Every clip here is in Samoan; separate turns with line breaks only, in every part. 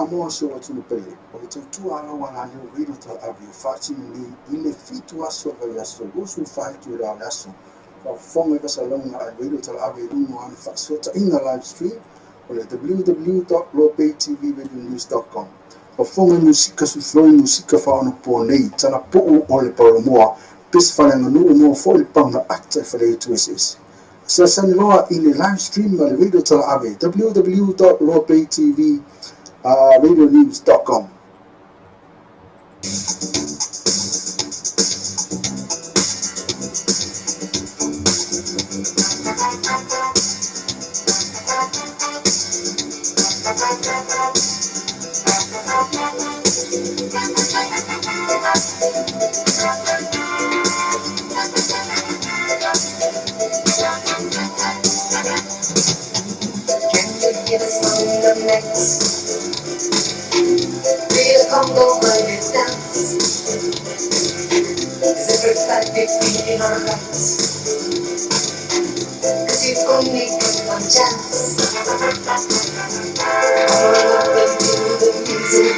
Samoa si ou atunuu pele, o le tautua a lau alaleo Radio Talaave e faatino nei i le 7 aso o le vaiaso 24 itula o le aso. Faafofoga i fasalauga a Radio Talaave i luga o ana faafesootaiga live stream o le www.lopaytvradionews.com. Faafofoga i musika suifloi musika faaonaponei, talapuu o le paulamoa, pese faaleaganuu moa foi le paga ata i faleaitu eseese. Asiasi loa i le live stream a le Radio Talaave www.loapaytvradionews.com.
Can you hear the sound of next? Feel the Congo when it dance. Is everybody feeling alright? Cause you've only got one chance. Come on up and feel the music.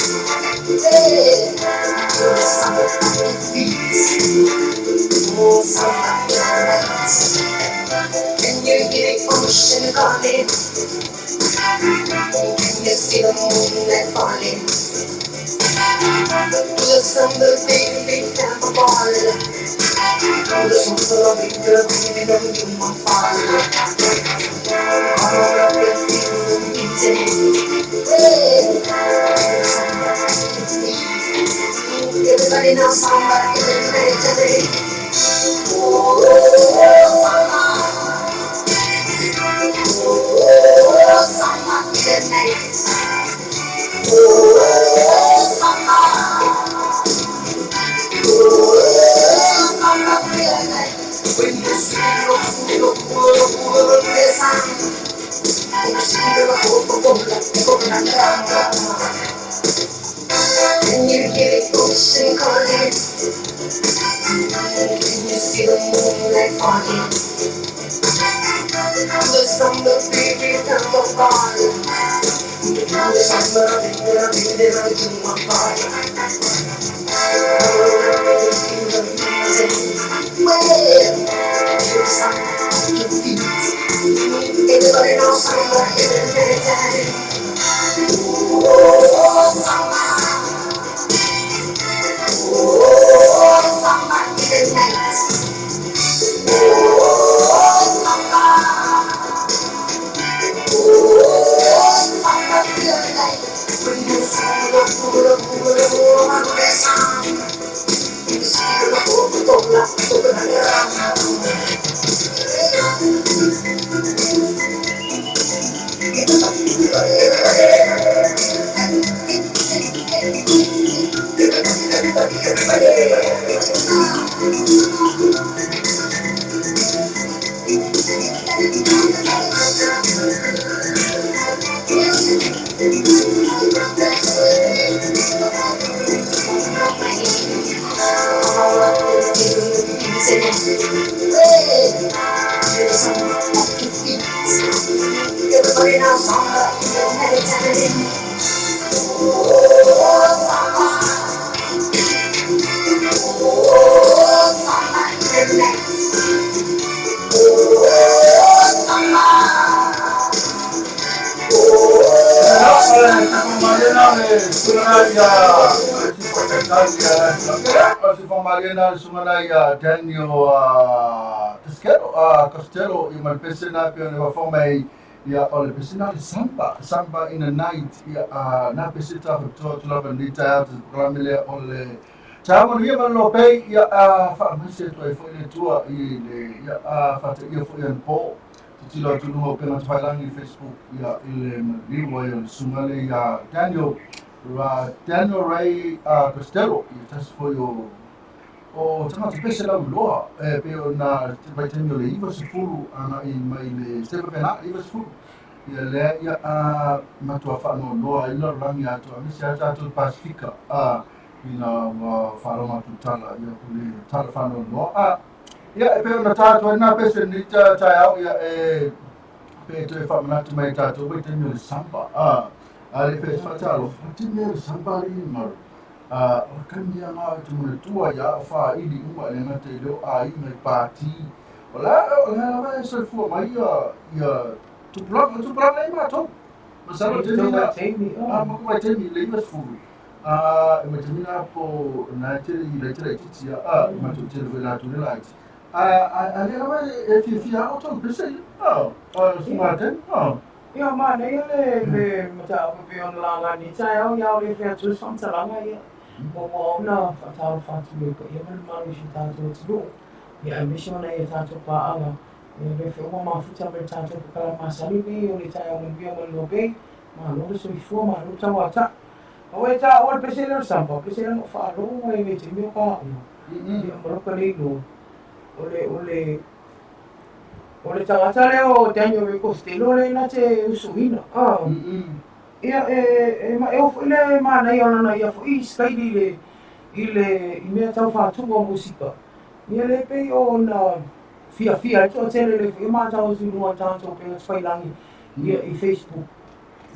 Hey, feel the sound of the beat. Oh, samba in the night. Can you hear the ocean calling? Can you see the moonlight falling? To the samba, baby, have a ball. To the samba, baby, baby, don't you want fall. Come on up and feel the music. Hey, samba, everybody now samba in the night. Oh, samba. Oh, samba in the night. Oh, samba. Oh, samba in the night. When you see the Can you hear the ocean calling? Can you see the moonlight falling? The summer baby, come the fall. The summer baby, baby, to my body. Well, you sound like the beat. Everybody knows summer in the night. Oh, summer. Oh, summer in the night. Oh, summer. Oh, summer in the night. When you see the the the the sun. You see the the the Everybody now, samba in the night. Oh, samba. Oh, samba in the night. Oh, samba.
Suganai Daniel Costello i ma le pese na pe o le wafo mai ia o le pese na le samba samba in the night ia na pese ta fa to lava ni ta te programe le o le ta mo ni ma lo pe ia fa ma se to e fo le tua i le ia fa te ia fo ia po ti lo tu no pe na tfailangi Facebook ia i le maliu ai o le sungale ia Daniel ra Daniel Ray Costello ia tasi foi o o tagata pese lau loa e pe o na te vaitaimi o le 90 ana i mai le sepa pena 90 ia lea ia a matua faanoanoa ai lalolagi atoa aemaise a tatou Pasifika a ina ua faalogo atu tala ia o le tala faanoanoa a ia e pei ona tatou ai na pese ni taeao ia e pe toe faamanatu mai tatou vaitaimi o le samba a A le fe fatalofa tini e samba i maru. A o taimi ia ngā te manatua ia o whaili uma e le ngata i leo aiga i pāti. O la o le lava e soifua mai ia ia tupulaga tupulaga i matou. Masalo taimi na a ma ku taimi le 90. A e ma taimi na po na tele i le tele titi a ma tu tele foi la tu le lait. A a le lava e fiafia o tau pese a a sunga ten a.
Ia manaia le mataupu e pei ona laga nei taeao ia o le fai atu ai se faamatalaga ia. Muamua ona faatalofa atu i le paia ma le mamalu o si o tatou atunuu, ia aemaise o nai a tatou paaga. Ia lea foi ua mafuta mai le tatou pokala masani nei o le taeao manuia ma le Lobei. Malo le soifua, malo le tauatai. Aua e taua le pese lea o le samba, pese lea na ou faalogo ai i le taimi o ka aoga. Ia ma lou ka le iloa, o le, o le, O le tagata lea o Daniel Ray Costello lea na te usuina. Ah. Ia e e ma e foi le manaia o lana ia foi style i le i le i mea tau faatuga o musika. Ia le pei o na fiafia ai toatele le foi matau atu i luga o tatou upega tafailangi ia i Facebook.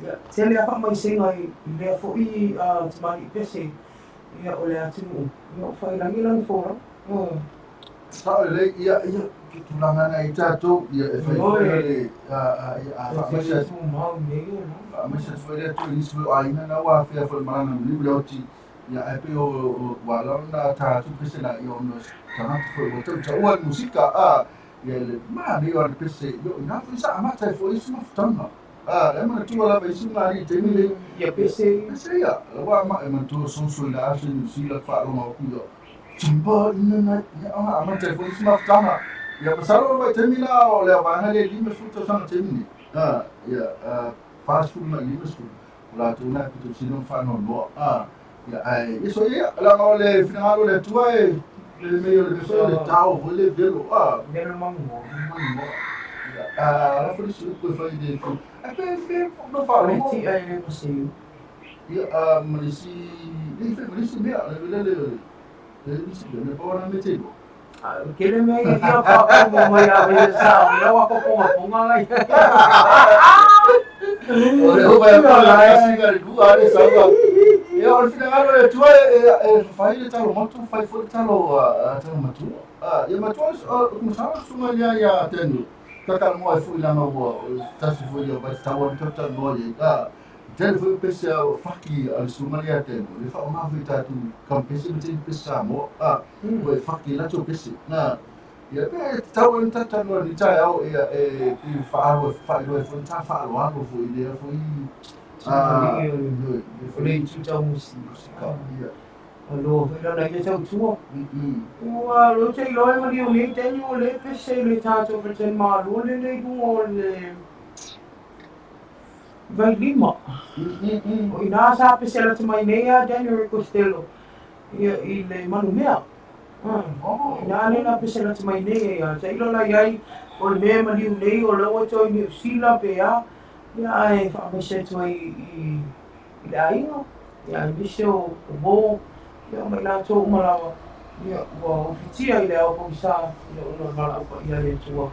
Ia tele a faamaisega i lea foi tamalii pese ia o le atunuu ia o failangi lana folau.
Sao lelei, ia, ia, ke tulaga na i tatou, ia, e fai foi le, a, a, a, faamaise atu, faamaise atu foi le atu i nisi foi o aiga na ua afea foi le malaga maliu le oti, ia, ae pei o, o, ua ala ona ta atu pese na, ia, ona tagata foi ua tautaua le musika, a, ia, le manaia o ana pese, ia, ina foi sa amata ai foi isi mafutaga, a, le manatua lava isi malie i taimi nei,
Ia pese.
Pese ia, ua ma, e manatua soso i la aso i Niu Sila, faalogo atu ia, Timba ina na ia ona amata ai foi isi mafutaga. Ia masalo o le vaitaimi la o le vaega lea i 50 tausaga taimi nei. A, ia, a, 40 ma 50. O latou na e pito sili ona faanoanoa. A, ia, ae, ia so ia, leaga o le finagalo o le Atua e, le mea o le mea foi o le tao foi le velo. A,
Velo manumoa.
Manumoa. Ia, a, la foi se upu e fai le fu. Ae pe, pe, no faalogo.
O le tia e le maseu.
Ia, a, ma le isi, le fai ma le isi mea, le, le, le, le isi mea, me pawana me te iloa.
Kele mea ia ia whakomo mai a ia sa, me awa ko ponga ponga lai.
O le upa e pala e singa le dua le saua. Ia, o le finagalo le Atua e, e, e fai le talo matu, fai foi le talo, a, talo matua. A, ia matua, kumasala sunga ia ia tenu. Kakalamoa e fui langa ua, tasi foi ia vai taua ni tata noa ia. A, Tele foi pese a faki a le susuga lea temo le faaaoga foi tatou kampese ma tele pese Samoa a ua e faki latou pese na ia pe tatau ai ona tatou talanoa i lenei taeao ia e pei faaalu faailoa ai foi ta faaaloalo foi i lea foi
a o le itu tau musika
ia
aloa foi lana ia tautua. Ua lo te iloa e maliu nei taimi o le pese i le tatou faletalimalo le le i luga o le Vailima. O ina sa pese lata mai nei a Daniel Ray Costello ia i le manumea. O ina lea na pese lata mai nei ia tailo la iai o le mea e maliu nei o lea ua toe i Niu Sila pe a ia ae faamaise atu ai i le aiga ia aemaise o uo ia ma i latou uma lava ia ua ofitia i le ao pogisa ia ona o le valaau paia a le Atua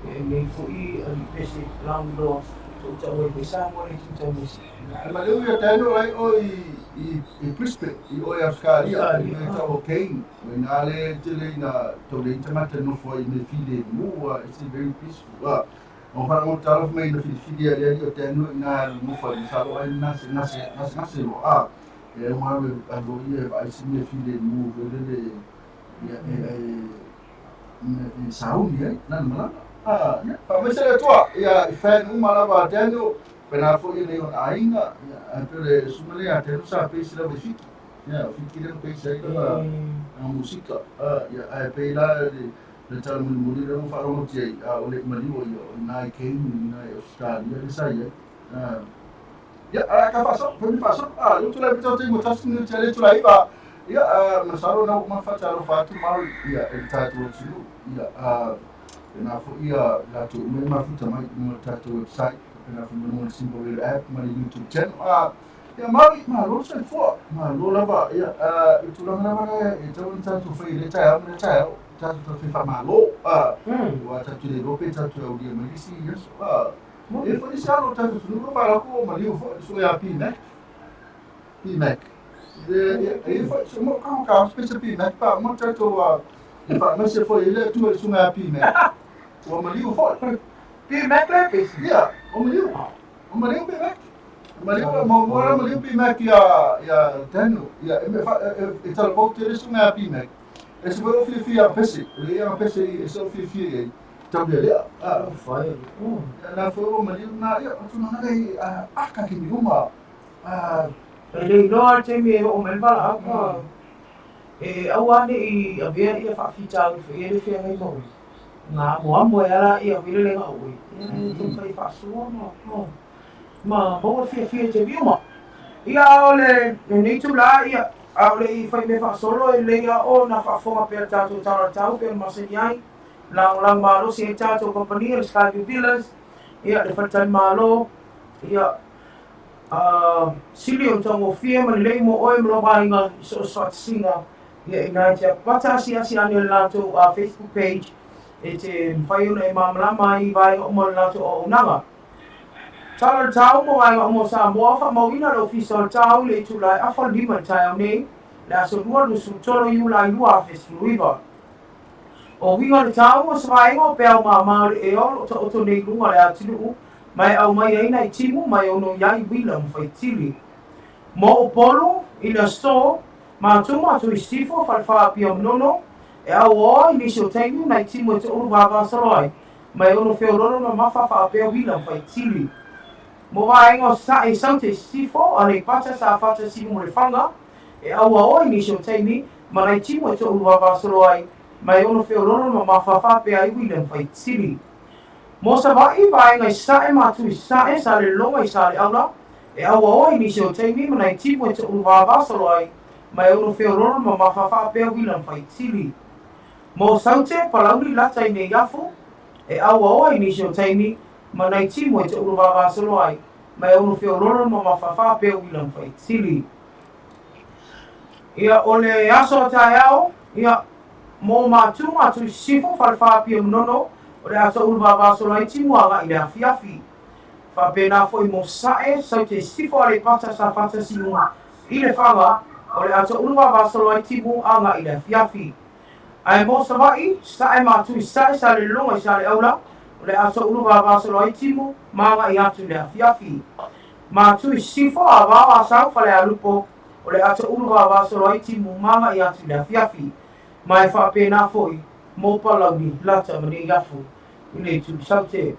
ia i nei foi alii pese lauiloa to'uta'u ai foi Samoa le itu taumisi.
E maliu ia tenu lai o i i i Brisbane i o i Australia i me tau o Kane o ina le tele ina tau le tagata nofo ai me file mua it's very peaceful a o whara mo talofa mai na filifili a le ali o tenu ina nofo ai masalo ai nase nase nase nase lo a e ngā a lo ia e vaai si mea filemu foi lele ia e e e sauni ai nana malaga. Ah, ia, faamaise le Atua, ia i fan uma lava a Daniel, pena foi ia nei ona aiga, ia, ae pei o le susuga lea ia Daniel sa pei lava i Fiti. Ia, o Fiti lea na pei ai lana lana musika. Ah, ia, ae pei la le le tala mulimuli lea ua faalogotia ai, a o le i maliua ia, o i ina i Kane, i ina i Australia lea sa i ai. Ah, Ia, a ka faaso, fai faaso. A, le tulai pita o te mo tasi ni te le tulai ba. Ia, a masalo na uma faatalofa atu Maori ia e le tatou atunuu. Ia, a pena foi ia latou uma e mafuta mai mo le tatou website, pena foi mo le Simple Radio app ma le YouTube channel. A, ia Maori, malo le soifua, malo lava. Ia, a i tulaga lava lea e tatau ona tatou fai i lea taeao ma lea taeao, tatou tatou fai faamalo. A, ua tatou le iloa pe tatou aulia mai le isi aso. A, E foi isi alo o tatou atunuu na faalaku ua maliu foi le susuga ia P-Mac. P-Mac. E foi se mo ka ka pesa P-Mac pa mo tatou a e faamaise foi i le Atua i le susuga ia P-Mac. Ua maliu foi.
P-Mac le pesi.
Ia, ua maliu. Ua maliu P-Mac. Maliu mo mo maliu P-Mac ia ia Daniel. Ia e e talavou tele susuga ia P-Mac. E se foi o fiafia pese, le ia pese e se o fiafia i ai. Tau lea lea. Ah,
Fai.
Na foi o maliu na ia o tulaga nei a aka ki mi uma. Ah,
E le iloa le taimi e oo mai le valaau ma e aua neʻi avea ia faafitauli foi e le feagai ma oe. Ga amoamo e ala ia foi le lega o oe. Ia e taumafai e faasoa ma ma maua le fiafia i taimi uma. Ia a o le lenei itulā ia a o le i fai mea faasolo e lelei lava ona faafofoga pea le tatou tala tau pei ona masani ai lagolago malosi ai tatou kamupani o le Skyview Villas, ia le faletalimalo, ia sili ona taugofie ma lelei mo oe ma lou aiga i so o se faatasiga ia ina e te apata asiasi ane i le latou Facebook page e te mafai ona e malamalama ai i vaega uma o le latou auaunaga. Tala le tau mo vaega uma o Samoa, faamauina le Ofisa o le Tau i le itula e afa le lima i le taeao nei, le aso 2 23 Iulai 2019. O uiga o le tau o se vaega o peau māmā o le ea o lo o taoto nei i luga o le atunuu ma e aumai ai nai timu ma e ono i ai uila ma faitili. Mo Upolu, i le aso, matou matou i Sisifo, Falefa Apia Manono, e auoa i nisi o taimi nai timu e toaulu vavasolo ai ma e ono feololo mamafa faapea uila ma faitili. Mo vaega o Sasae, Saute, Sisifo, Aleipata, Safata, Siumu ma Lefaga, e auaoa i nisi o taimi ma nai timu e toaulu vavasolo ai ma e ono feololo mamafa faapea ai uila ma faitili. Mo Savaii, vaega i Sasae, Matu i Sasae, Salelologa i Saleaula, e auaoa i nisi o taimi ma nai timu e toaulu vavasolo ai ma e ono feololo mamafa faapea uila ma faitili. Mo Saute, Palauli, Lata i Neiafu, e auaoa i nisi o taimi ma nai timu e toaulu vavasolo ai ma e ono feololo mamafa faapea uila ma faitili. Ia, o le aso a taeao, ia, mo Matu, Matu i Sisifo, Falefa, Apia Manono, o le a toaulu vavasolo ai timu agai i le afiafi. Faapena foi mo Sasae, Saute i Sisifo, Aleipata, Safata, Siumu i Lefaga, o le a toaulu vavasolo ai timu agai i le afiafi. Ae mo Savaii, Sasae, Matu i Sasae, Salelologa i Saleaula, o le a toaulu vavasolo ai timu ma agai atu i le afiafi. Matu i Sisifo, Avao, Asau, Falealupo, o le a toaulu vavasolo ai timu ma agai atu i le afiafi. Ma e faapena foi mo Palauli, Lata ma Neiafu i le itu Saute.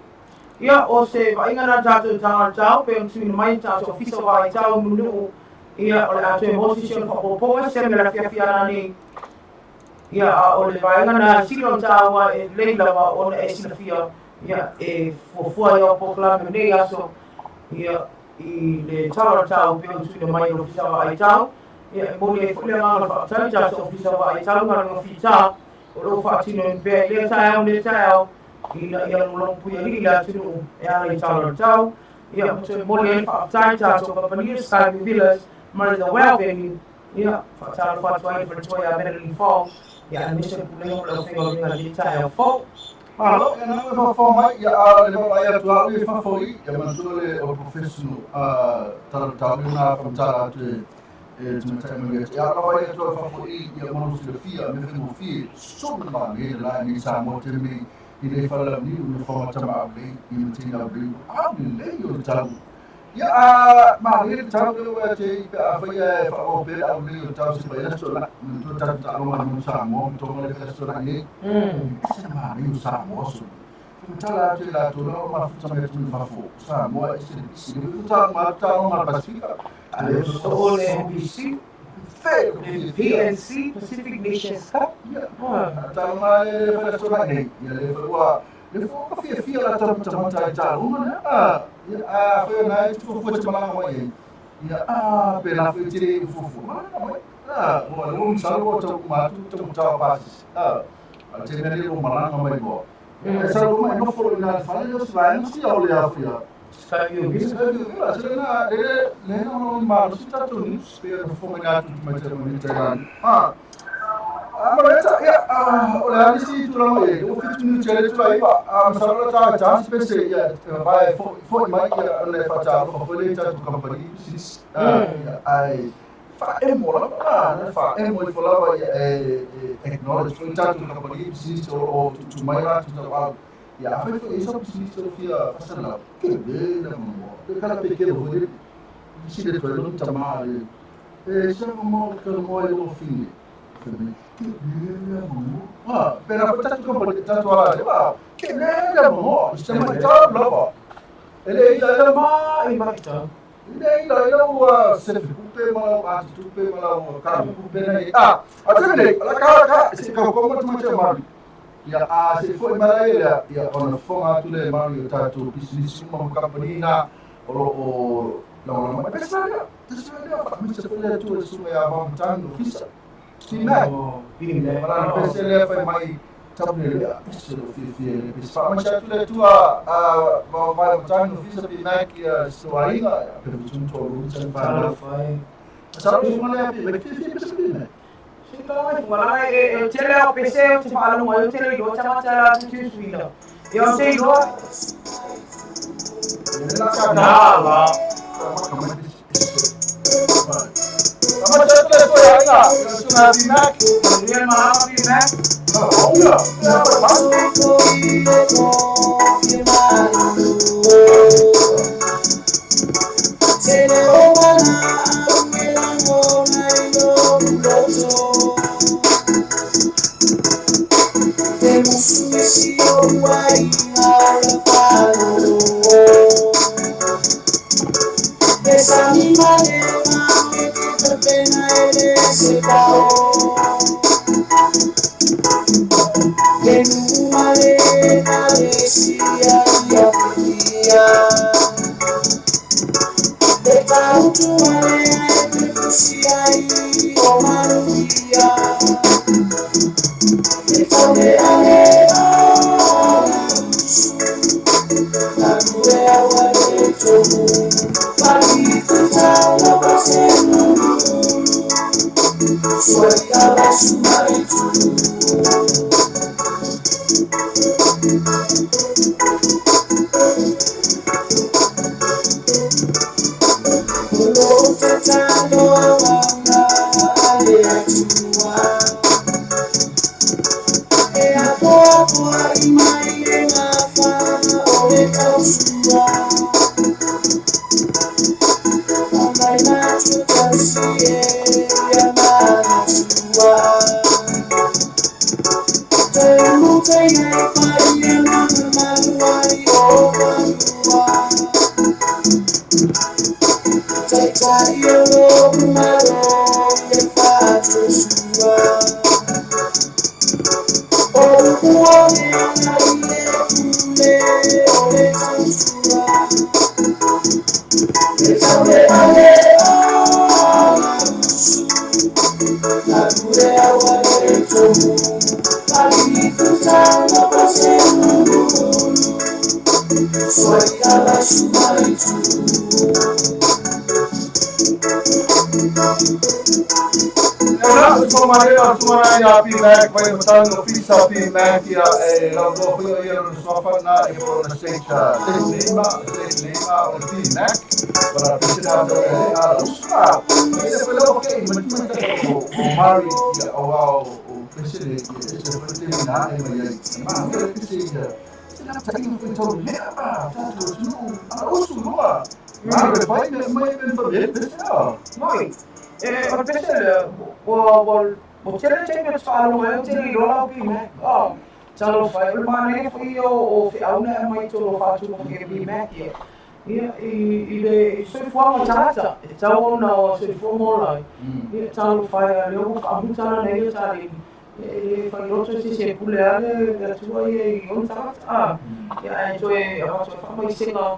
Ia, o se vaaiga na tatou tagata pei ona tuuina mai tatou ofisa o vaitau nuu ia o le a toe maua se isi ona faaopoopoga se taimi o le afiafi ana nei. Ia, a o le vaega na sili ona taua e lelei lava ona e silafia ia e fuafua ai au polokalame o nei aso ia i le tala o le tau pei ona tuuina mai e le Ofisa o Vaai Tau. Ia, e momoli ai foi le agaga o le faafetai i tatou Ofisa o Vaai Tau galuega fita o lo o faatinoina pea i lea taeao ma lea taeao ina ia lagolagopuia alii le atunuu e ala i tala o le tau. Ia, ma toe momoli ai le faafetai i tatou kamupani o Skyview Villas ma le The Well Venue. Ia, faatalofa atu ai i le faletua ia Madeline Fong, ia aemaise le pulega ma le aufaigaluega i lenei taeao fou.
Malo, ia na e faafofoga mai, ia a le vaavaai atu au i fafo i, ia manatua le o professional tala tau i na whamtara atu e e tamatai mai atu. Ia vaavaai atu au i fafo i, ia manu silafia, me whengofie, sona ma le la ni sa mo te me i le whala ni u le whanga tama au lei, i me tina au lei, au le lei o le tau. Ia a ma le tau le ua te i pe a whai e wha o pe au le o tau se pai aso la, me tua tau ta alonga mo sa mo, me tonga le aso la nei. E se ma le o sa mo so. Tala atu i la tula o mafuta mai atu i fafo. Sa mo e se pisi. Le ta ma ta o ma Pasifika.
A le o le NPC,
Fe
le PNC, Pacific Nations Cup.
Ia. Ta ma le fa aso la nei. Ia le fa ua le fo ka fia fia la ta ta mata i ta uma na. Ia a fa na e tu fu te malanga mai. Ia a pe la fe tire fu fu. Ma na mai. A mo le um salo ta ma tu ta ta pa. A a te na le malanga mai mo. E sa lo mai no fo ina fa le os vai si o le a fia.
Skyview Villas.
Se le le na mo ma lo si ta tu ni pe no fo mai na tu mai te mo ni te ga. A Mareta, ia, o le a nisi tulaga i ai, ua 7 minute le tulai iva, masalo la ta chance pese, ia, vai foi mai, ia, ona e faatalofa foi le tatou kamupani pisinisi, ia, ae faaemo lava la, faaemo ifo lava, ia, e acknowledge foi tatou kamupani pisinisi o lo o tuutuu mai latou tauau. Ia, afai foi e i ai sau pisinisi o lo o fia faasalalau, tele le avanoa, pe kala pe kelo foi le isi le toe lona tama le e se mo le mo e lo fine. Pena foi tatou kamupani tatou ala le ba ke le le mo se mai ta lava e le ila ila
Ma i mai ta.
Le ila ila ua se kupe ma lau atu tupe ma lau ka kupe nei a a te nei la ka ka se ka ko mo te mari ia a se foi mai le ia ona fonga atu le mari o tatou pisinisi uma ma kamupani na o lo o lagolago mai pesa lea pesa lea faamaise foi le Atua i le susuga ia Vamatagi Ofisa T-Mac.
Pine.
Malana pese lea fai mai tapu le pese o fiafia le pese. Faamaise atu le Atua a Vamatagi Ofisa P-Mac ia soaiga pe futu tolu tani whanau.
Talofa.
Masalo susuga lea P-Mac fiafia pese P-Mac.
Sika mai funga e e tele o pese o te whaalunga o tele i o tangata la te tusuina. Ia o te iloa.
Le la ka
Nā la.
Faamaise atu le Atua ia aiga ia susuga P-Mac.
Manuia le malama P-Mac.
Oh, ia. Ia, pa. Ia suma suma ia P-Mac vai matanga ofisa P-Mac ia e lau loa foi ia lona suafa na ia po na state state name state name o le P-Mac para pesina to e a usma ia foi lau ke ma tuma ta o mari ia o au o pesine ia se foi te na e mai ia ma ia pese ia se na ta ina foi tau le ba ta to tu a usu loa ma re fai me mai me fa be pese
Moi. E o pese le o o o tele tele te whaalunga o tele iloa lau P-Mac. Oh. Talofa e o le mana foi o o whiauna e mai tolo whātuma ke P-Mac ia. Ia i i le soifuaga tagata e tau ona o soifua mola. Ia talofa e a lea ua faamutana nei ia taleni. E le failoto se se pule a le le Atua ia i ona tagata. Ah. Ia ae toe avatu e faamaisega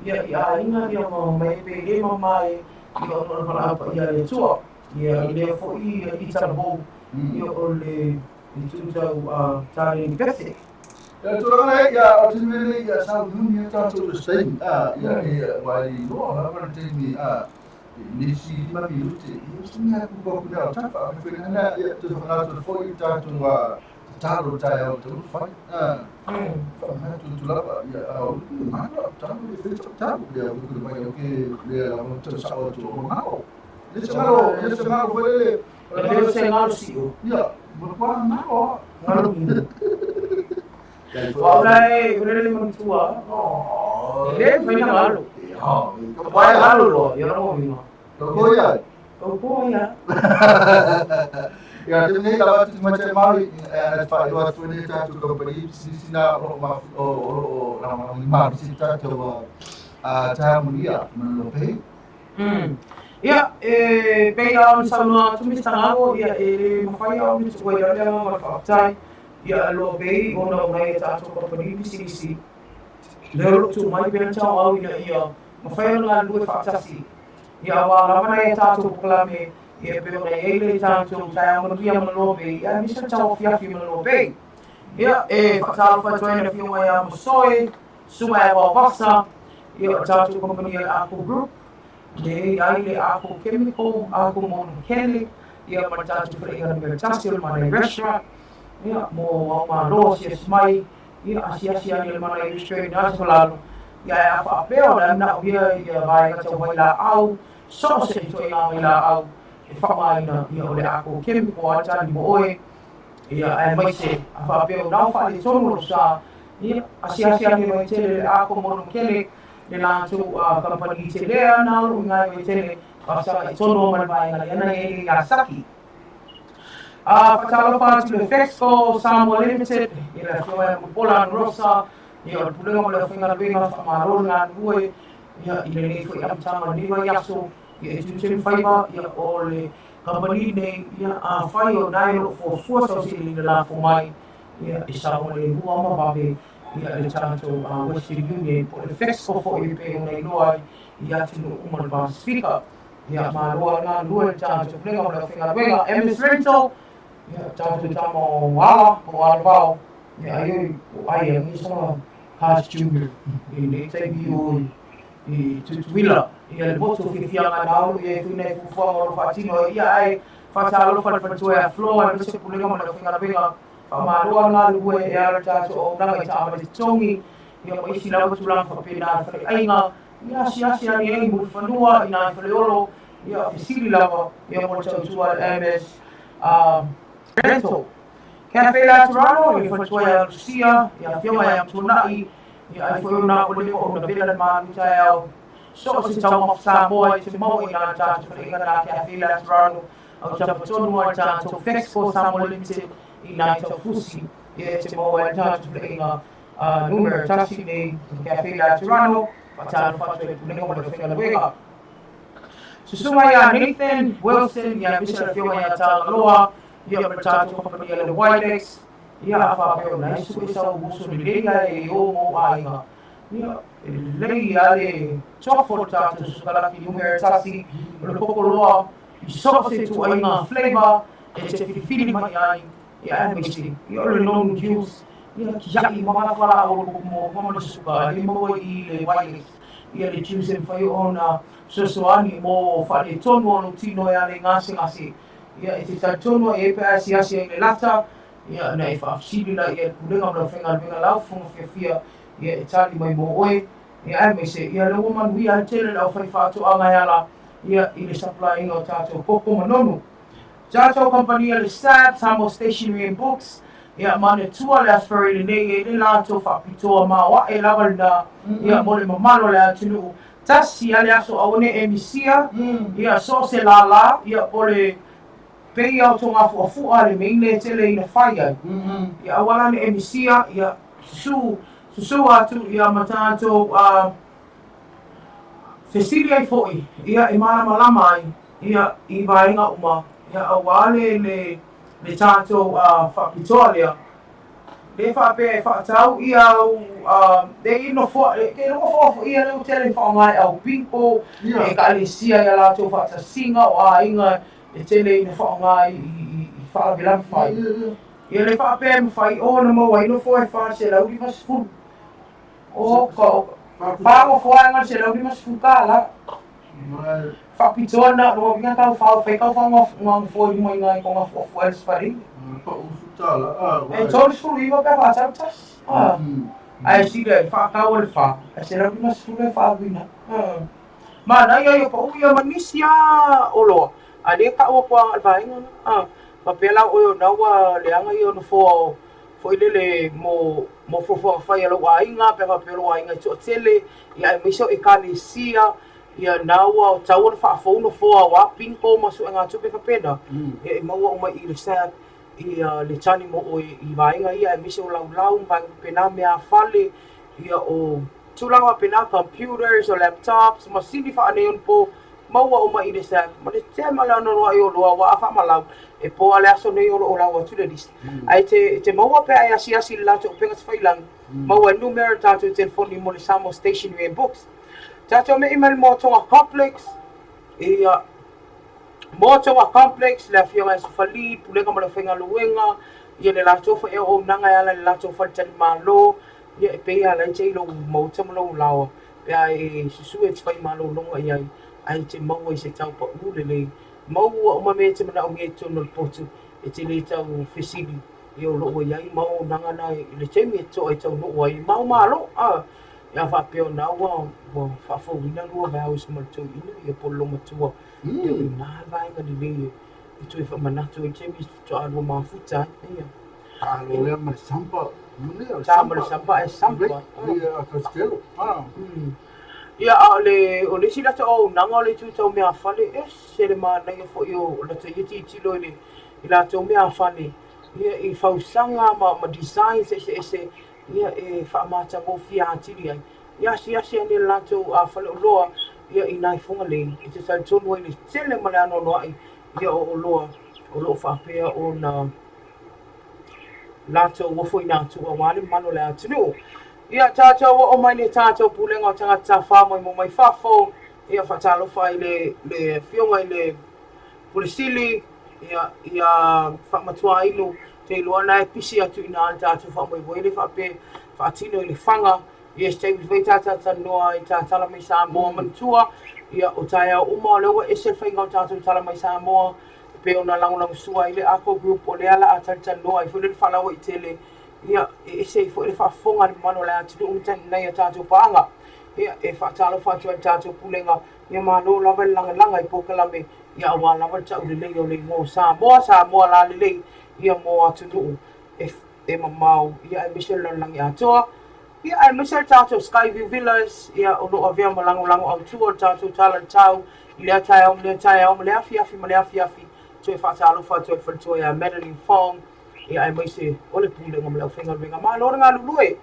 ia i aiga ia ma mai pe le mamae ia ona o le valaau paia a le Atua. Ia i lea foi ia i talavou ia o le i tuutau a taleni pese.
Ia tulaga nei, ia o te mea nei, ia sa uni ia tatou le Spain, a ia ia wai loa lava le taimi a Nisi 5 minute, ia se mea ku ko ku nao tafa, a fwe na ia tu whakangā tu foi tātou a talo tae au te whai. Fa mea tu tu lava ia au mana talo le fe talo le au ku mai au ke le la mo te sa o tu o ngao. Le se ngalo, le se ngalo foi le.
Le se ngalo si o.
Ia, mo kwa ngalo.
Ngalo. Wa ula e ula le matua. Le fai na ngalo. Wa ngalo lo, ia lo minga.
Ko ia.
Ko ia.
Ia te nei lava tu mate mai e fa iloa atu nei tatou kamupani pisinisi o loo ma o loo lagolagolima si tatou a taeamulia ma lo pei.
Ia, e pei lava ona saunoa atu Mr. Ngalo, ia e le mafai lava ona tuuai lava le agaga o le faafetai, ia loa pei ona o nai a tatou kamupani pisinisi, lea o loo tuu mai pea tau au ina ia mafai ona galulue faatasi. Ia aua lava nai a tatou polokalame, ia e pei ona i ai le tatou taeao manuia ma loa pei, ia aemaise le tauafiafi ma loa pei. Ia, e faatalofa atu ai i le Afioga ia Masoe, Susuga ia Vaovasa, ia o le tatou kamupani a le Ako Group, le ai le Ako Chemical, Ako Monokele, ia ma le tatou faleaiga numera tasi o le Manai Restaurant, ia mo ao malo asiasi mai, ia asiasi ane le Manai Restaurant i na lalo, ia e a faapea o le manaomia ia vaega tau vailaau, so o se ituaiga vailaau e faaaogaina, ia o le Ako Chemical a tali mo oe, ia aemaise a faapea o nao faaletonu o lou sa, ia asiasi ane Vaitele le Ako Monokele, le latou kamupani tele ana o loo i ina i Vaitele, faafesagai tonu ma le vaega lea na i ai le Yasaki. Faatalofa atu i le Fexco Samoa Limited, i le Afioga ia Mulipola Anarosa, ia o le Pulega mo le Aufaigaluega, faamalo le galulue, ia i lenei foi amataga o lenei vaiaso, ia e tutele faiva, ia o le kamupani lenei, ia afai o nae o loo fuafua sau seleni lafo mai, ia e saogalemu lava ma vave, ia le tatou Western Union po o le Fexco foi e pei ona iloa ai i atunuu uma o le Pasefika. Ia malo lava le galulue le tatou Pulega mo le Aufaigaluega. MS Rental, ia tatou tama o Ala po o Alavao, ia ai oi o ai a ngi sona Cars Junior i lenei taimi o i Tutuila. Ia le motu o fiafiaga na olo i ai foi nai fuafuaga o lo o faatino ai ia ae faatalofa le faletua ia Flo aemaise le Pulega mo le Aufaigaluega. Faamalo lava le galulue e ala i le tatou auaunaga i taavale totogi, ia ma isi lava tulaga faapena i faleaiga, ia asiasi ane ai i Mulifanua, i nai Faleolo, ia fesili lava, ia mo le tautua a le MS Rental. Cafe Laterano, i le faletua ia Lucia, ia Afioga ia Matuanai, ia ai foi o na ua leva ona vela le malu taeao. So o se taumafa Samoa e te maua i nā tatou faleaiga nā Cafe Laterano, au tafatonu a le tatou Fexco Samoa Limited i nai taufusi, ia e te maua ai le tatou faleaiga numera tasi nei i Cafe Laterano, faatalofa atu ai le Pulega mo le Aufaigaluega. Susuga ia Nathan Wilson, ia aemaise le Afioga ia Tagaloa, ia ma le tatou kamupani a le Widex, ia a faapea o nai sue sau uso lelei ae e o mo aiga, ia e lelei lava le tofo o le tatou sukalaki numera tasi o le koko loa i so o se ituaiga flavour e te filifili mai ai, ia aemaise ia o le nonu juice, ia kia'i ma le fualaau o le koko muamua ma le suka e maua i le Widex, ia le juice e mafai ona fesoasoani mo faaletonu o lou tino e ala i gasegase, ia e te talitonu ai e pe a asiasi ai i le lata, ia ona e faafesili laia i le Pulega ma le Aufaigaluega lau fofoga fiafia, ia e tali mai mo oe, ia aemaise ia lea ua manuia ai tele le aufaifaatoaga e ala ia i le supply-ina o tatou koko ma nonu. Tatou kamupani a le SAB, Samoa Stationery and Books, ia manatua le Aso Faraile nei e le latou faapitoa maoae lava lena, ia mo le mamalu o le atunuu. Tasi lava le aso aua ne i e misia, ia so o se lālā, ia po o le pei lava o Togafuafua le mea e tele ina fai ai. Ia aua la ne i e misia, ia susu, susu atu ia ma tatou fesili ai foi, ia e malamalama ai, ia i vaega uma, ia aua le le le tatou faapitoa lea. Le faapea e faatau ia au le i nofoa ke nofoa foi ia le ua tele faaaoga e au bingo, e ekalesia i a latou faatasiga o aiga e tele ina faaaoga i faalavelave fai. Ia le faapea e mafai ona maua ai nofoa e 450. O ka, fa nofoaga le $150. Faapitoa na lua uiga tau fao fai tau fao ngā fua i mai ngai ko ngā fua fua el sfari.
Pa usu tala. Ah,
E 39 pe wha tau tasi. Ah. Ai sile wha kau le wha. Ai se rapi mas sule wha wina. Ma na ia ia pa uia manisi a oloa. A le ka ua kua al vaenga. Ah. Pa pela o yo na ua leanga ia no fo fo ilele mo mo fo fo whai ala ua inga pe fa pelo ua inga i tele ia e miso e kalesia ia na ua tau ona faafou nofoa auā pinko ma suʻega tupe faapena. Ia e maua uma i le SAP ia le tani mo oe i vaega ia aemaise o laulau ma vaega faapena meafale ia o tulaga faapena computers o laptops masini faaneionapo maua uma i le SAP ma le tema le anoanoaʻi o oloa ua a faamalau e po a le aso nei o loo lau atu le lisi ae te te maua pe a e asiasi i le latou upega tafailagi maua e numera o tatou telefoni mo le Samoa Stationery and Books. Tatou me'i mai le Moatoga Complex ia Moatoga Complex le afioga ia Sofali Pulega ma le Aufaigaluega ia le latou foi auaunaga e ala i le latou faletalimalo ia e pei lava la e te i lou maota ma lou laoa pe a e susu e te fai malologa i ai ae te maua i se tau paʻu lelei maua uma mea e te manaomia i totonu o le potu e te le tau fesili ia o loo ua i ai mau auaunaga na i le taimi e toa e taunuu ai ma o malo a ia faapea ona ua ua faafouina lua vows ma le toeaina ia po o le loomatua ia o i ina le vaega lelei e toe faamanatu ai le taimi faatoa lua mafuta ai ia.
Alo lea ma le sampa.
Sa ma le sampa e sampa.
Ia Costello. Ah.
Ia a o le o le isi latou auaunaga o le itu tau meafale e ese le manaia foi o latou ia tilotilo i le i latou meafale ia i fausaga ma ma designs eseese ia e faamatagofie atili ai. Ia asiasi ane le latou faleoloa ia i nai Fugalei e te talitonu ai le tele ma le anoanoai ia o oloa o lo o faapea ona latou ofoina atu auā le mamalu o le atunuu. Ia tatou oo mai le tatou pulega o tagata tafā mai mo mai fafo, ia faatalofa i le le afioga i le Pule Sili, ia ia Faamatuainu, te iloa na e pisi atu i ina le tatou faamoemoe le faapea faatino i le faga ia se taimi foi ta talatalanoa ai ta tala mai Samoa manatua ia o taeao uma o lea ua ese le faiga o tatou tala mai Samoa e pei ona lagolagosua ai le Ako Group o lea la a talatalanoa ai foi le faalauaitele ia e ese ai foi le faafofoga a le mamalu o le atunuu ma nai a tatou paaga. Ia e faatalofa atu ai i le tatou pulega ia malo lava le lagalaga i polokalame ia auā lava le taulelei o le igoa o Samoa, Samoa lalelei ia mo atunuu e e mamao ia aemaise o le lalolagi atoa. Ia aemaise le tatou Skyview Villas ia o lo o avea ma lagolago autu o le tatou tala i le tau i lea taeao ma lea taeao ma le afiafi ma le afiafi. Toe faatalofa atu ai i le faletua ia Madeline Fong ia aemaise o le Pulega ma le aufaigaluega. Malo le galulue!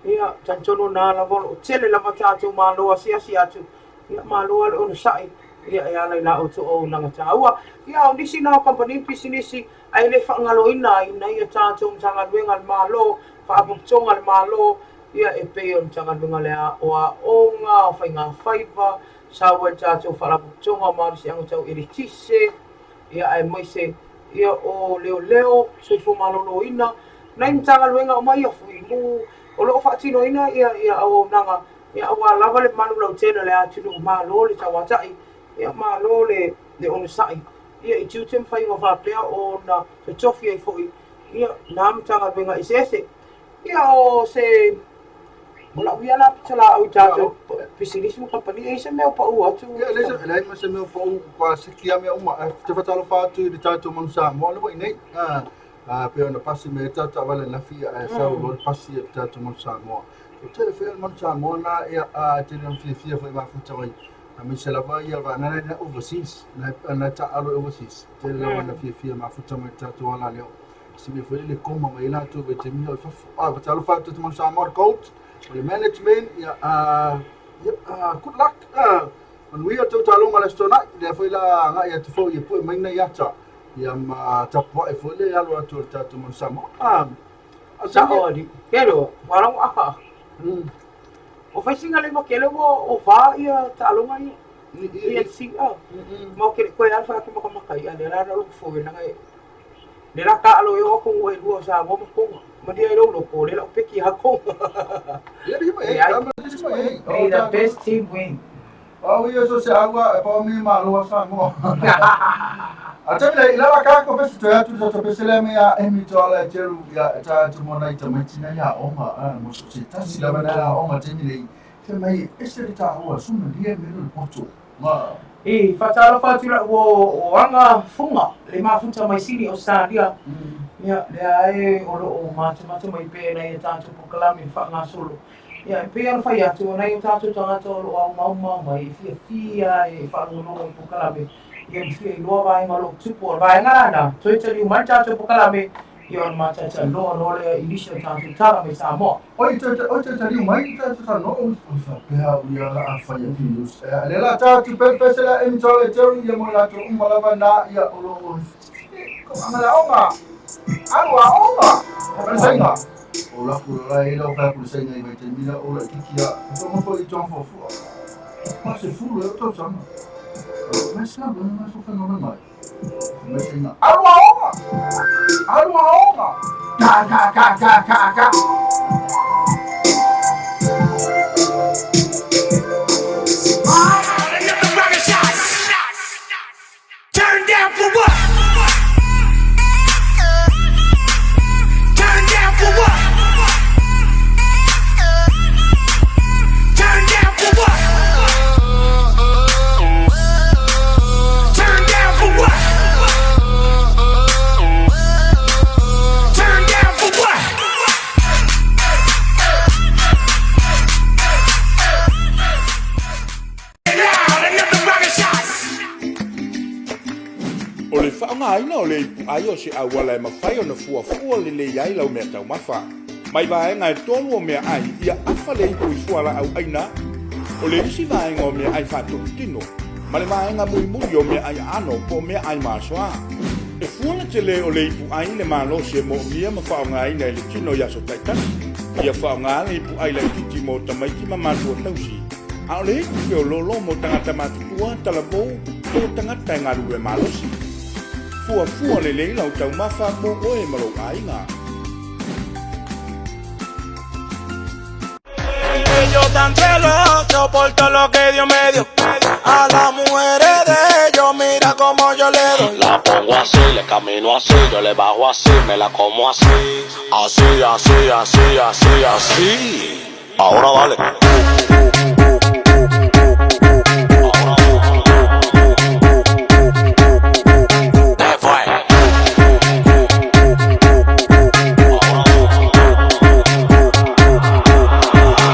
Ia, talitonu na lava o lo o tele lava tatou malo asiasi atu, ia malo lava le onosai ia e ala i la outou auaunaga taua. Ia, o nisi na o kamupani ma pisinisi ae le faagaloina ai nai a tatou Matagaluega a le Malo, Faalapotopotoga a le Malo, ia e pei o le Matagaluega le o Aoga, o Faigafaiva, sau ai le tatou Faalapotopotoga o Malosiaga Tau Eletise, ia aemaise ia o Leoleo, Soifua Maloloina, nai Matagaluega uma ia Fuimu, o lo o faatinoina ia ia auaunaga ia aua lava le malu lautele o le atunuu, malo le tauatai, ia malo le le onosai. Ia i tiute ma faiga faapea ona totofi ai foi ia nā Matagaluega eseese. Ia o se o lau ia la pitolaau i tatou pisinisi ma kamupani, e i ai se mea o pau atu?
Ia, e leai, leai ma se mea o pau, ua siki lava mea uma. Ae te faatalofa atu i le tatou manu Samoa lea ua i inei. A pei ona pasi mai ai le tatou taavale ananafi, ae sau loa le pasi a le tatou manu Samoa. O tele foi o le manu Samoa na, ia, a tele ona fiafia foi mafuta mai aemaise lava ia vaega na ina overseas, na na taaalo i overseas. Tele lava na fiafia mafuta mai le tatou ala lea. Se mea foi le koma mai latou vaitaimi o i fafo. A faatalofa atu i le manu Samoa, le coach, o le management, ia, ia, good luck. Manuia le tou taaloga i le Aso Toonai. Lea foi la agai atu foi e pue mai nai ata ia ma tapuai foi le alo atu o le tatou manu Samoa.
A Sao alii. Kelo, ua lago aka. O faisinga le makele ua o va ia taaloga ia. Ia si a. Ma o kele koe ala fa atu makamaka ia le la look forward na e. Le la ka alo e o ko e lua sa mo konga. Ma dia e lo ko le la peki ha konga.
Ia di mai, ma di mai.
May the best team win.
Au ia so se aua e pa mi malo a Samoa. A te le ila ka ko pesi to atu to pesi le mea e mi to ala teru ia ta tu mona i tamaiti na ia onga a mo so se tasi la na la onga te mi le fe mai e se ta hoa suma dia me no poto. Ma
E whatalofa atu la o anga funga le mafuta mai sini o Sadia. Ia lea e o lo o matumatu mai pē nei e tātou pokalame whaangasolo. Ia e pē ana whai atu o nei o tātou tangata o lo au mau mau mai e fia fia e whaangolongo i pokalame. Ia me fia i loa vaenga o lo tupu o vaenga rana. Toi tali umai tātou pokalame. Ia o matata loa loa lea i nisi o tātou tala mai Samoa.
Oi te oi te tali mai te ta no o fa pea o ia la a fai atu news. Le la ta tu pe pe se la em to le teru ia mo la to umala va na ia o lo o. Ko anga la onga. Alu a onga. Pa sainga. O la ku la e la fa ku sainga i vai te mila o la kiki a. Ko mo fo i ton fo fu. Pa se fu le to sama. Ma sa ba ma so fa no mai. Ma sainga. Alu a onga. Alu a onga. Ka ka ka ka ka ka.
Another rocket shot. Turn down for what? Turn down for what? Turn down for what? Turn down for what? Turn down for what? Loud, another rocket shot.
O le whaangaina o le ipu ai o se auala e mawhai o na fuafua le le iai lau mea taumafa. Mai vaenga e tolu o mea ai, ia afa le ipu i fuala au aina, o le isi vaenga o mea ai whaatokutino, ma le vaenga muimuli o mea ai ano po o mea ai maasoa. E fua le tele o le ipu ai le malosi e mo mia ma whaongaina e le tino i aso taitasi. Ia whaonga le ipu ai la titi mo tamaiti ma mātua tausi. A o le ipu feo lolo mo tangata matutua talavou o tangata e ngalu e malosi. Fua fua le leila o taumafa mo oe ma lou aiga.
Yo tan celoso por todo lo que Dios me dio. A las mujeres de ellos, mira cómo yo le doy.
La pongo así, le camino así, yo le bajo así, me la como así. Así, así, así, así, así. Ahora dale. ¿Qué fue?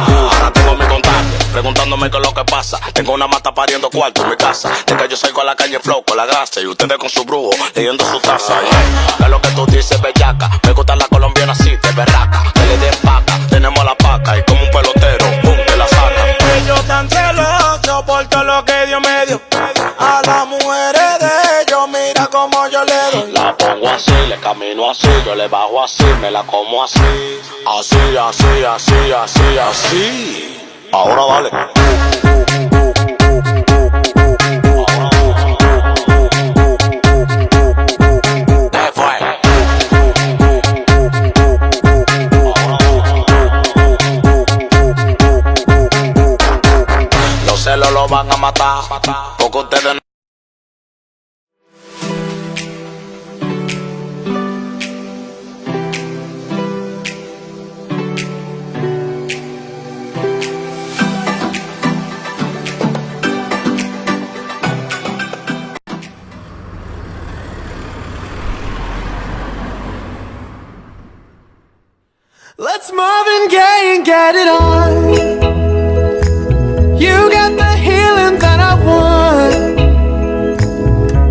Ahora tengo mi contacto, preguntándome qué es lo que pasa. Tengo una mata pariendo cuarto en mi casa. De que yo salgo a la calle en flow con la grasa y ustedes con su brujo leyendo su taza. Yeah. ¿Qué es lo que tú dices, bellaca? Me gusta la colombiana así, de berraca. Que le den paca, tenemos la paca y como un pelotero, pum, te la saca.
Yo tan celoso por todo lo que Dios me dio. A las mujeres de ellos, mira cómo yo le doy.
La pongo así, le camino así, yo le bajo así, me la como así. Así, así, así, así, así. Ahora dale. ¿Qué fue? Los celos lo van a matar, porque ustedes no.
Let's Marvin Gaye and get it on. You got the healing that I want.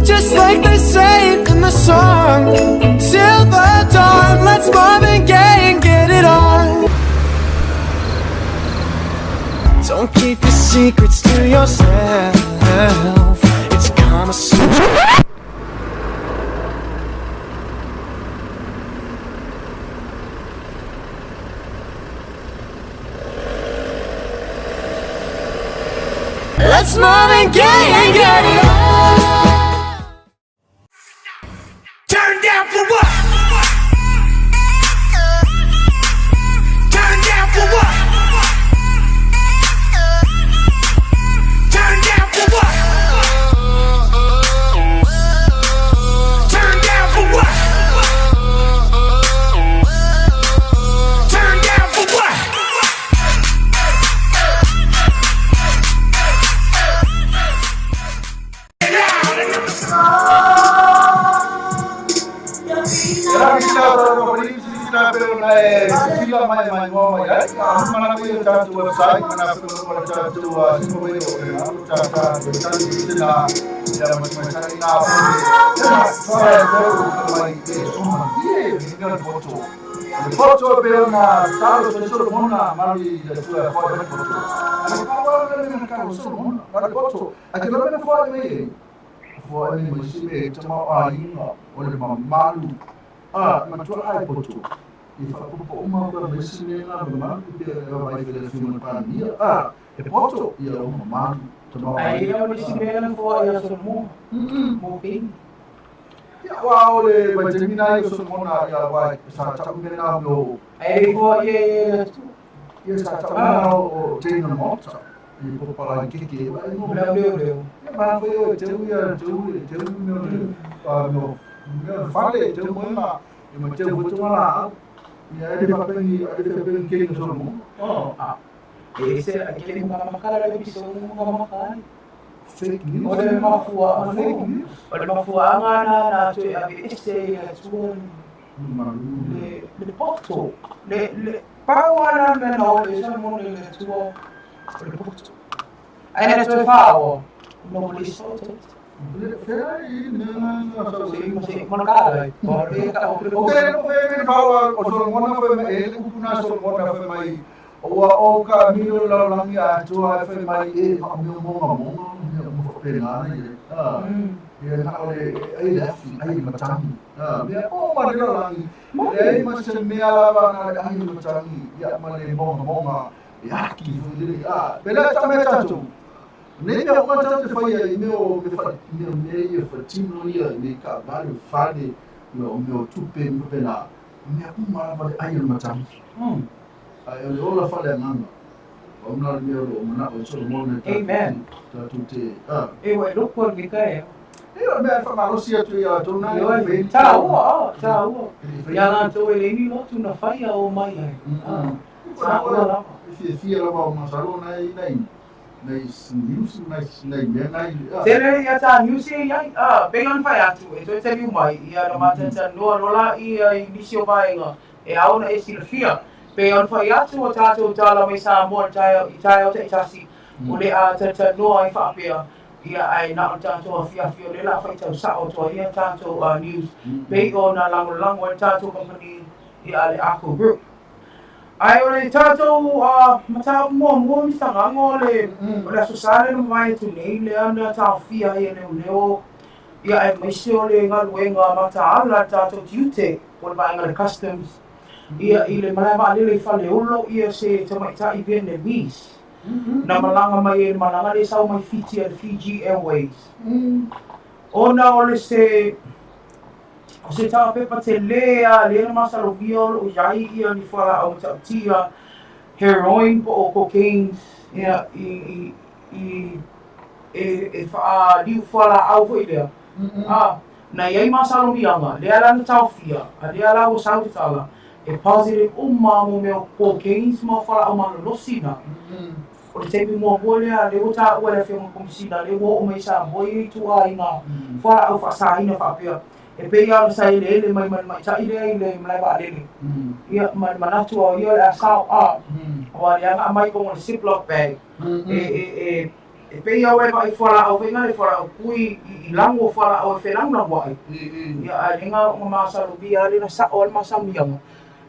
Just like they say in the song. Till the dawn, let's Marvin Gaye and get it on. Don't keep your secrets to yourself. It's Kama Sutra. Let's Marvin Gaye and get it on.
Turn down for what? Turn down for what? Turn down.
pe ona e sila mai mai ngoa mai ai, a mana ko ia tātou website, mana pe ona tātou single radio e ngā ta ta ta ta na ia ma mai tani nā pone. Ia whae tau mai e soma ie me mea poto. Le poto pe ona talo te Solomona mali le tua whae le poto. A le pawa le mea ka o Solomona, le poto. A ke lomena whae me e. Whae me mai si me te mau a inga o le mamalu. A matua ai poto. I whapopo uma ka me si me ngā mamalu pe e vai le whima pānia. A he poto ia o mamalu. Te mau a
Ai
inga.
o le si mea na fua ia Solomon. Mo peni.
Ia wā o le vaitamina i o Solomona ia wā sa tau me nā meo.
Ai le fua ia ia le tu.
Ia sa tau me nā o Dana Malta. I popala i keke. Wā i
Leo leo leo.
Ia mā whai o te ui te ui te ui meo meo meo whale te moenga i ma te wutunga la au. Ia e le whapengi e le whapengi kenga Solomon. Oh.
E se a kele mga makala le piso mga makala.
Fake news.
O le mafua
Fake news.
O le mafua anga na na tu e ave ese ia tua
Malu.
le le poto. Le le paua na me na o le Solomon le tua o le poto. Ai na tu e whao. No le soto.
Fea i nā nā sa
Se se makala. O le ka o le
O ke no fe me paua o Solomona fe me e le kupuna Solomona fe mai o a o ka miro la langi a tua fe mai e ma meo monga monga meo mo fe ngā nei. Ah. Ia na o le ai le afi ai le matangi. Ah, mea o ma le langi. Le ai ma se mea lava na le ai le matangi. Ia ma le monga monga. Ia ki fu le ah. Pela ta me tatu. Nei mea o tatu te whai i mea o me wha mea mea ia whatino ia me ka valu whare me o mea o tupe me pena. Mea uma lava le ai o le matangi. Ai o le ola whale anganga. O mna le mea o lo mana o Solomon e
Amen.
tatu te. Ah.
E wa loko le ka e.
Ia mea whamalosi atu ia tōna
Ioe,
e
tāua, tāua. Ia la tō e leini lotu na whaia o mai ai. Tāua lava.
Fia fia lava o masalo nei nei nei news nei nei mea nei.
Tele ia tā news e iai, pengan whai atu, e toe teli umai, ia na mātata noa lola ia i nisi o vaenga, e aona e silafia. Pengan whai atu o tātou tāla mai Samoa i tae o te itasi, o le a tata noa i whaapea, ia ai na o tātou a whiawhia o le la whaitau sa o toa ia tātou news, pei o nā lango lango e tātou company ia le Ako Group. Ai o le tātou matau mua mua misanga o le o le aso sale no mai tu nei le ana tāwhia ia leo leo ia e maise o le ngaluenga mataala tātou tiute o le vaenga le customs ia i le malae vaalele i Faleolo ia se tamaitai Vietnamese na malanga mai e malanga le sau mai Fiji a le Fiji Airways. Ona o le se o se tāpepa te lea le na masalomia o loo iai ia ni whala au matautia heroin po o cocaine ia i i e e wha liu whala au foi lea. Ah, na iai masalomianga lea la na taofia a lea la o sau te tala e positive uma mo mea cocaine ma whala au malolosi na. O le taimi muamua lea le ua taua le afioga komisina le ua oo mai Samoa i tua i ngā whala au faasāina faapea. E pei ona sa eleele mai ma le maita'i lea i le malae vaalele. Ia ma le manatu ao ia o le a sao a. Aua le aga mai koga le ziploc bag. E e e e pei au e vaai fualaau faiga le fualaau kui i lago o fualaau e felagulagu ai. Ia ae lega o masalomia ale na sao ale masalomiaga.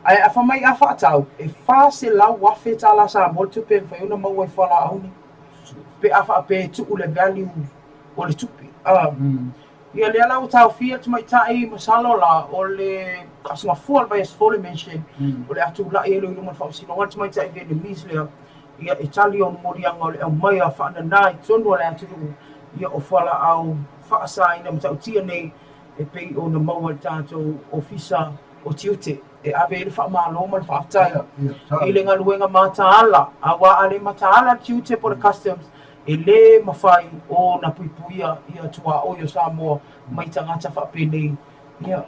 Ae afa mai a faatau e 400,000 tala Samoa le tupe e mafai ona maua i fualaau nei. Pe a faapea e tuu le value o le tupe. Ia lea la ua taofia tamaitai masalo la o le asogafua o le vaiaso fou le mention o le atulai ai lea i luma o le faamasinoga le tamaitai Vietnamese lea ia e tali ona moliaga o le aumai a faananā i totonu o le atunuu ia o fualaau faasāina matautia nei e pei ona maua i le tatou ofisa o tiute e ave ai le faamalo ma le faafetai i le galuega mataala auā a le mataala le tiute po o le customs e lē mafai ona puipuia ia tuaoi o Samoa mai tagata faapenei ia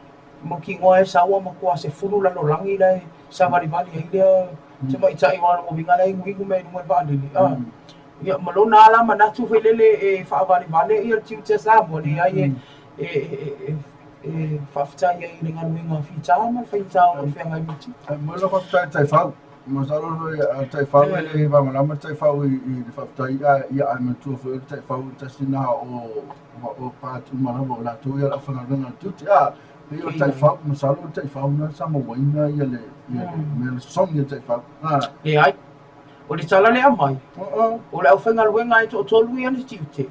mautinoa e saua ma toa sefulu lalolagi lae savalivali ai lea tamaitai aua o lona uiga la e iguigu mea i luga o le vaalele a ia ma lona ala manatu foi lele e faavalevale ia le tiute a Samoa leai e e e E faafetai ai i le galuega fita ma le faigata o le feagai ma tiute.
E momoli lau faafetai i le taifau. Masalo o le taifau e le malamalama le taifau i le faafetai ia ae manatua foi o le taifau e tasi lena o part uma lava o latou ia o le aufaigaluega a le tiute. A pei o le taifau, masalo o le taifau na sa mauaina ia le mea le sosogi a le taifau.
Leai. O le tala lea aumai, o le aufaigaluega e toatolu ia na tiute,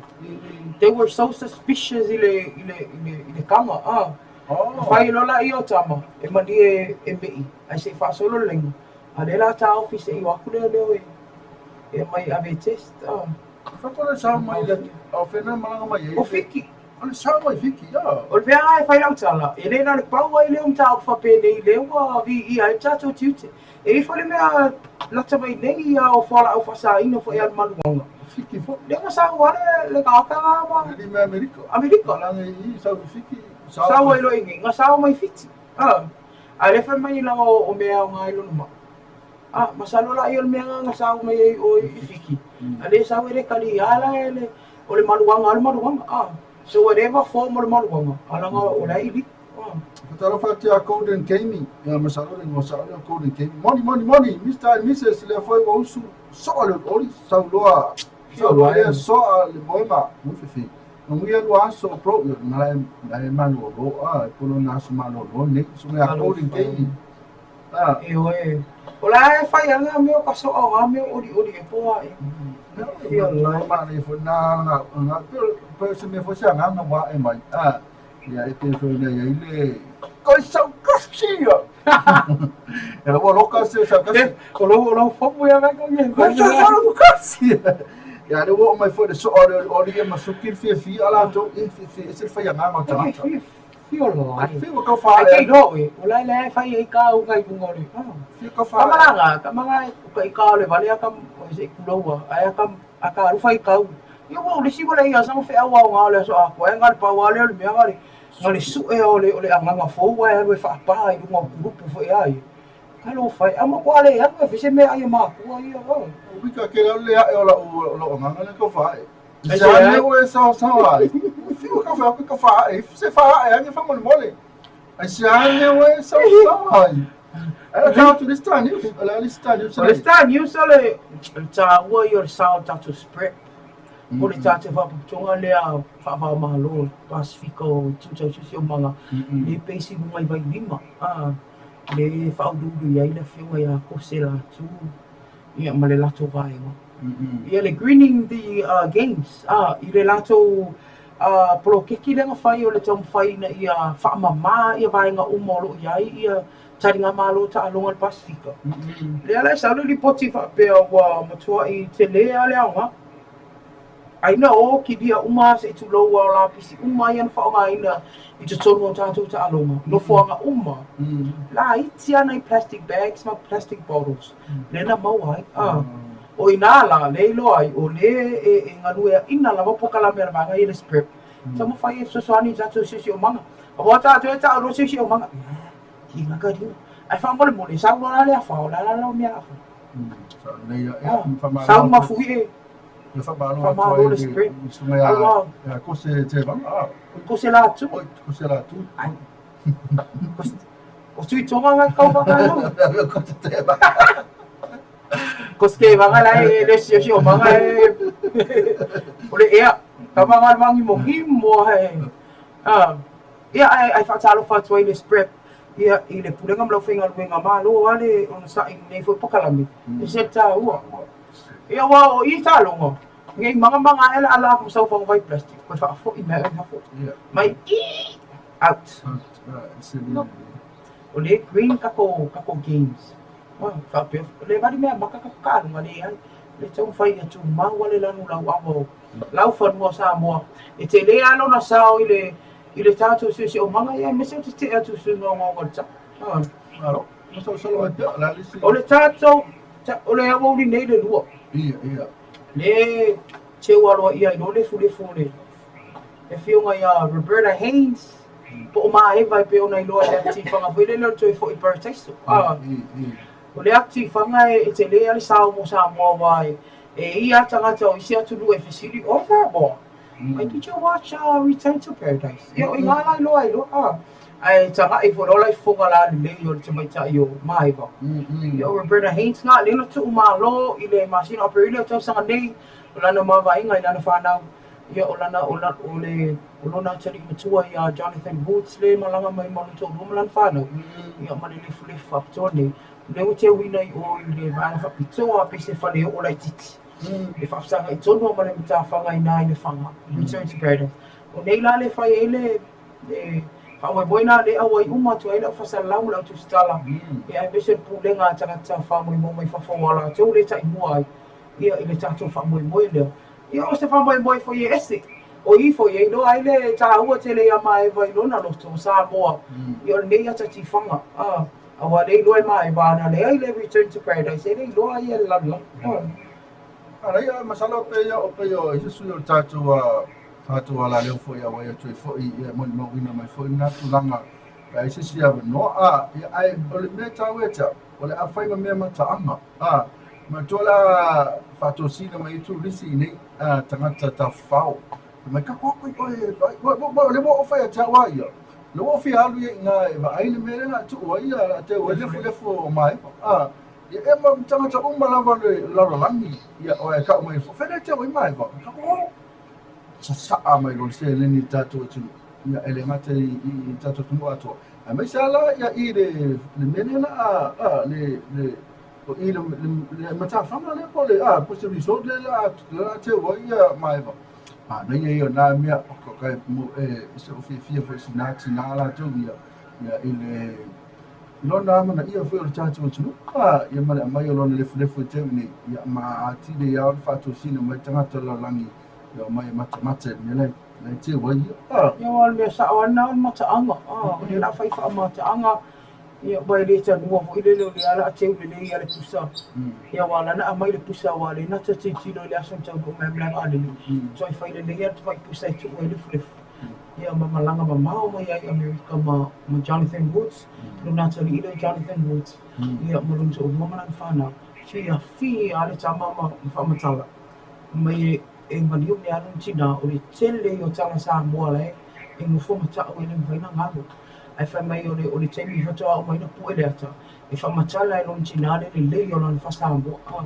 they were so suspicious i le, i le, i le, i le kanga, ah. Na fai loa laia o tama, e malie e me'i, ae se i faasolo le laina, a o lea o le a taofi se i o atu leoleo e, e aumai e ave e test, ah.
Whakore sao mai le, o whenua malanga mai e.
O Fiki.
O le sao mai Fiki, ia.
O le mea lava e fai lau tala, e le na o le pau ai lea o mataupu faapenei lea ua viia ai le tatou tiute. E i ai foi le mea lata mai nei ia o fualaau faasaina foi a le maluaga.
Fiki foi.
Lea ua sau lava le tagata la ma.
E lima Amerika.
Amerika.
Malanga i i sau i Fiki.
Sau ai loa i nei, na sao mai Fiti. A lea fai mai leaga o mea aoga i lona maa. A, masalo la ia o le mea lena na sao mai ai o i Fiti. A lea sau e le kali a la e le, o le maluaga a le maluaga. A, so whatever form o le maluaga, a leaga o la e illegal.
Fatalofa atu ia Golden Gaming, ia masalo le igoa sao lea o Golden Gaming. Moni, moni, moni, Mr. and Mrs. lea foi ua usu soa le olioli, sau loa, sau loa lea soa le moema, mui fefe. Manuia lua aso bro, ia na e, na e malolo, a, e polo na aso malolo nei, so mea Golden Gaming.
Ah. E oe, o la e fai a ngā mea o ka soa o ngā mea o olioli e poa e.
Fia lai. Ma nei foi na nga nga pe se me foi se nga nga wa e mai. Ah. Ia e pei foi ona i ai le Koi saukasi ia! Ela ua loka se saukasi.
O lou, o lou fomu ia mai kau ia.
Koi saukasi ia! Ia le ua oo mai foi le soo o le olioli ia ma suki le fiafia a latou e fiafia ese le faiagaga o tagata.
Fia lai.
Fia ua kau faa.
Ai kei loa oe, o lai lai fai ai ka u kai bunga o le.
Fia kau faa.
Kamalanga, kamanga ka i ka o le vale a ka se kuloua, ai a ka a ka alu fai kau. Ia ua o le isi wale ia sa ma feau ao ngā o le aso ākua e ngā le pau a lea o le mea ngā le ngā le suʻe o le o le agaga fou ae alu e faapā i luga o kurupu foi a ia. Ka lo fai a ma kua le alu e fai se mea ai e makua ia o.
Wika ke lau le aʻe o lau o lau agaga le kau faaʻe. Se ane ue sao sao ai. Fiu ka fai ka faaʻe se faaʻe ane faamolemole. Ai se ane ue sao sao ai. Ai tau atu le Star News, o le Star News.
O le Star News o le taua ia o le sao o le tatou spread. Po o le tatou faapotopotoga lea faava-o-Malo Pasefika o Itu Tau Siosiomaga le base i luga i Vailima le faauluulu i ai le afioga ia Kose Latu ia ma le latou vaega. Ia le Greening the Games i le latou poloketi lea na fai o le taumafai ina ia faamama ia vaega uma o lo o i ai ia taligamalo taaloga a le Pasefika. Lea la e sau le lipoti faapea ua matuai tele lava le aoga. Ai na o kilia uma se i tulou a o lapisi uma ia na faaaogaina i totonu o tatou taaloga, nofoaga uma, laiti lava nai plastic bags ma plastic bottles lea na maua ai. O i ina la, lea e iloa ai, o lea e galueaina lava polokalame a le vaega ia le SPREP, taumafai e fesoasoani i tatou siosiomaga. Aua tatou e tau loa siosiomaga, ia, ki ga lima. Ae faamolemole, sau loa la le afa, o le a la lau mea o le a fai? Sau mafuie.
Le whamalo atu ai le SPREP.
Aua.
Ko se te vanga.
Ko se la tu.
Ko se la tu.
Ai. O tui tonga ngai kau whakaano.
Ko se te vanga.
Ko se te vanga la e le sio sio manga e. O le ea. Ka manga mangi mo hi mo he. Ah. Ia ai ai whaatalofa atu ai le SPREP ia i le pulega ma le aufaigaluega malo a le onosai lenei foi polokalame. E se taua. Ia aua o i taaloga, nei mangamanga ae la ala aku sau fagavai plastic, koe faafoi mai ai fafo. Mai ii out. No. O le green kako kako games. Ah, faapea le vali mea maka kako taaloga le ai. Le taumafai ia tumau ale lanu lau ava o lau fanua o Samoa. E tele lava lona sao i le i le tatou siosiomaga ia aemaise o te tetee atu i suiga ogaoga o le tau. Ah.
Malo.
O le tatou O le aoauli nei le lua.
Ia, ia.
Le teu aloaia ai loa le lefulefu o le afioga ia Roberta Haynes, po o Maeva e pei ona iloa i le atifaga foi lele o le toe foi i Parataiso. O le atifaga e tele lava le sao mo Samoa aua e i ai lava tagata o isi atunuu e fesili, oi Samoa? Why did you watch Return to Paradise? Ia, o i ngā lai loa ai loa. Ae taga'i foi loa lai fofoga la lelei o le tamaitai o Maeva. Ia, o Roberta Haynes ngā lea na tuu malo i le masina o Aperila o tausaga nei, o lana mavaaiga i lana fanau. Ia, o lana, o la, o le, o lona atalii matua iā Jonathan Woods le malaga mai ma lona toalua ma lana fanau. Ia, ma le lefulefu faapitoa nei. O lea ua teuina i o i le vaega faapitoa pei se faleoo laitiiti. E faafesagai tonu lava ma le matafaga i ina i Lefaga, Return to Paradise. O nei la le fai ai le le faamoemoe lena lea e auai uma atu ai le au faasalalau ma le au tusitala, ia aemaise le pulega a tagata faamoemoe mai fafo aua o latou lea e taimua ai ia i le tatou faamoemoe lea. Ia o se faamoemoe foi e ese, o i foi e iloa ai le taua tele ia Maeva i lona loto o Samoa, ia o lenei ata tifaga, a. Aua le iloa e Maeva ana leai le Return to Paradise, e le iloa ai e le lalolagi.
A ia, masalo pe ia o pe ia o isi sui o le tatou a tatou alaleo foi auai atu ai foi ia molimauina mai foi lena tulaga pe ai se isi avanoa a ia ae o le mea taua ia te au o le a fai ma mea mataaga a manatua la faatosina mai ai turisi i nei a tagata tafafao mai kako aku i oe o le ua oo fai ia te au a ia le ua fia alu ia i ina e vaai le mea lea o le a tuu ai ia o le a teu ai lefulefu o Maeva a ia e ma tagata uma lava le lalolagi ia o e kau mai fo fele teu ai Maeva kako o sasaa mai loa le seleni i le tatou atunuu ia e le gata i i tatou atunuu atoa aemaise lava la ia i le le mea lea la a le le o i le le matafaga lea po o le a po o se resort lea la a teu ai ia Maeva. Manaia ia o nā mea o ka kai mo e se o fiafia foi sina tinā latou ia ia i le i lona amanaia foi o le tatou atunuu a ia ma le aumai o lona lefulefu e teu nei ia ma atili ai ona faatosina mai tagata o le lalolagi ia omai e matamata i le mea la la e teu ai ia a.
Ia aua o le mea sao lava lena o le mataaga a o lea o le a fai faamataaga Ia, aua e le tanua foi lele o lea o le a teu lelei lava le pusa. Ia, aua o la na aumai le pusa aua o lea na ta tilotilo i le aso na taunuu mai ai ma le vaalele, toe fai lelei lava le tamai pusa e tuu ai lefulefu. Ia, ma malaga mamao mai ai i Amerika ma Jonathan Woods, lona atalii lea o Jonathan Woods, ia, ma lona toalua ma lana fanau. Fiafia lava le tama ma faamatala mai e maliu mea lona tina, o le tele ia o tala Samoa la e nofo ma tau e le mafai ona galo. Ae fai mai o le o le taimi faatoa oo mai na pue le ata, e faamatala e lona tinā le lelei o lana faa-Samoa, a,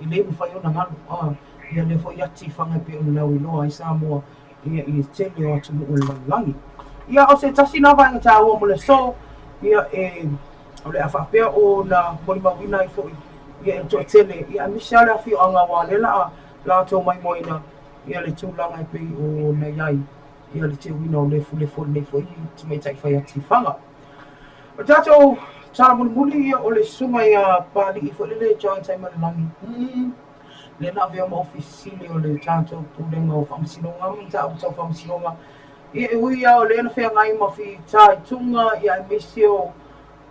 e le mafai ona galo, a, ia lea foi atifaga e pei ona lauiloa ai Samoa ia i le tele o atunuu o le lalolagi. Ia, o se tasi lena vaega taua mo le aso, ia, e, o le a faapea ona molimauina ai foi ia e le toatele, ia aemaise lava le afioaga aua o lea o le a latou maimoaina ia le tulaga e pei ona i ai. ia le teuina o lefulefu o lenei foi tamaitai fai atifaga. O le tatou tala mulimuli ia o le susuga ia Papalii foi lele John Taimalelagi, lea na avea ma Ofisa Sili o le tatou Pulega o Faamasinoga ma Mataupu Tau Faamasinoga. Ia e ui lava o lea na feagai ma fitaituga ia aemaise o